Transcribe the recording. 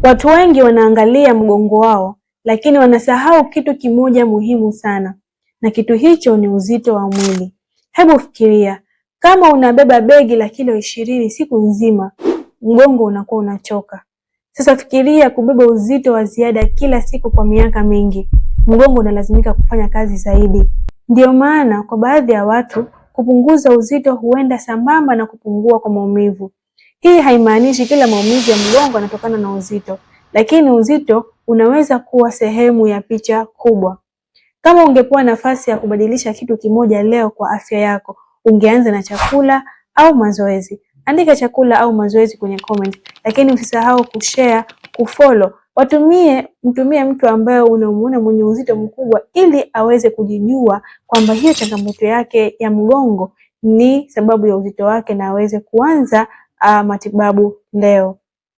Watu wengi wanaangalia mgongo wao, lakini wanasahau kitu kimoja muhimu sana, na kitu hicho ni uzito wa mwili. Hebu fikiria, kama unabeba begi la kilo 20 siku nzima, mgongo unakuwa unachoka. Sasa fikiria kubeba uzito wa ziada kila siku kwa miaka mingi, mgongo unalazimika kufanya kazi zaidi. Ndiyo maana kwa baadhi ya watu kupunguza uzito huenda sambamba na kupungua kwa maumivu. Hii haimaanishi kila maumivu ya mgongo yanatokana na uzito, lakini uzito unaweza kuwa sehemu ya picha kubwa. Kama ungepewa nafasi ya kubadilisha kitu kimoja leo kwa afya yako, ungeanza na chakula au mazoezi? Andika chakula au mazoezi kwenye comment, lakini usisahau kushare, kufollow. Mtumie mtu ambaye unamuona mwenye uzito mkubwa ili aweze kujijua kwamba hiyo changamoto yake ya mgongo ni sababu ya uzito wake na aweze kuanza matibabu leo.